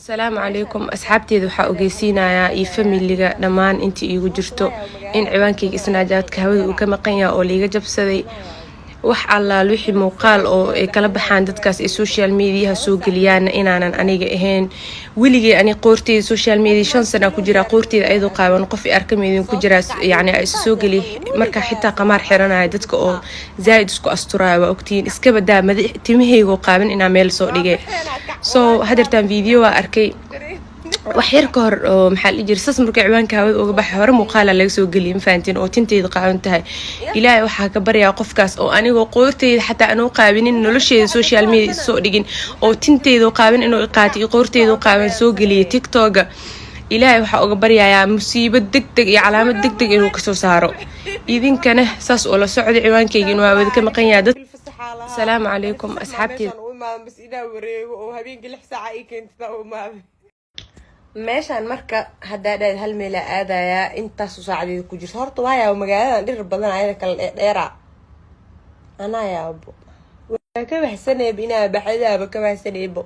Asalaamu calaykum asxaabteeda. Waxaa ogeysiinayaa iyo familiga dhammaan intii iigu jirto in ciwaankayga Snapchatka hawada uu ka maqan yahay oo liiga jabsaday. Wax allaal wixii muuqaal oo ay kala baxaan dadkaas ay social mediaha soo geliyaana inaanan aniga ahayn. Weligay ani qoorteyda social media 5 sana ku jiraa, qoorteyda ayadoo qaawan qof i arkameydin ku jiraa, yacni isa soo geliy. Marka xitaa qamaar xiranaya, dadka oo zaaid isku asturaya waa ogtihiin. Iska badaa madax timahaygoo qaaban inaa meel soo dhigay. So hadeertaan video waa arkay wax yar ka hor oo, maxaa la dhihi jiray, sas marka ciwaanka hawada uga baxay hore muuqaala laga soo geliyay, ma fahantiin, oo tinteyda qaawan tahay. Ilaahay waxaa ka baryaa qofkaas oo anigoo qoorteyda xataa anoo qaabinin, nolosheeda social media soo dhigin, oo tinteyda qaaban inuu iqaatay iyo qoorteyda qaaban soo geliyay TikToka, Ilaahay waxaa uga baryayaa musiibo deg deg iyo calaamad deg deg inuu kasoo saaro. Idinkana saas oo la socda, ciwaankayga inuu hawada ka maqan yahay dad. Asalaamu calaykum asxaabteeda. U imaadan bas inaa wareego oo habeenkii 6 saaca ii keentida u imaaday meeshaan. Marka haddaa dhaad hal meelaa aadayaa, intaasu saacadeeda ku jirto. Horta waa yaabo magaaladan dhirir badan, ayada kala dheerdheera. Anaa yaabo, waa ka baxsanayba inaa baxadaaba ka baxsanaybo.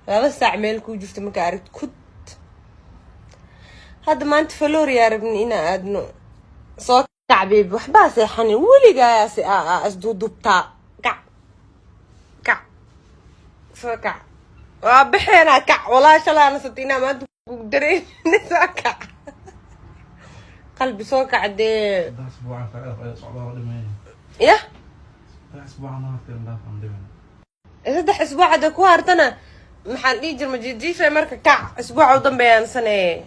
2 saac meel kuu jirto markaa aragti kud. Hadda maanta Floriyaa rabni inaa aadno. Soo kac baby, waxbaa seexanin weligaas isduudubtaa. Kac, kac, soo kac, waa baxeenaa. Kac walaa, shalaa nasata inaa maanta kugu dareen. Soo kac qalbi, soo kac dee. Yah, 3 isbuuc hadda ku hartana, maxaan dhihi jir, majijiife. Marka kac, isbuuca u dambeeyaan saneeye.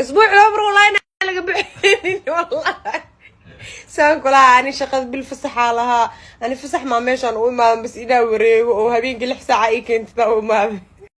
Isbuuc 2 mar wallahi inaan laga bixinin, wallahi saan kulahaa. Ani shaqada bil fasaxaa lahaa. Ani fasax maa meeshaan u imaadan bas inaa wareego oo habeenkii 6 saaca ii keentida u imaaday.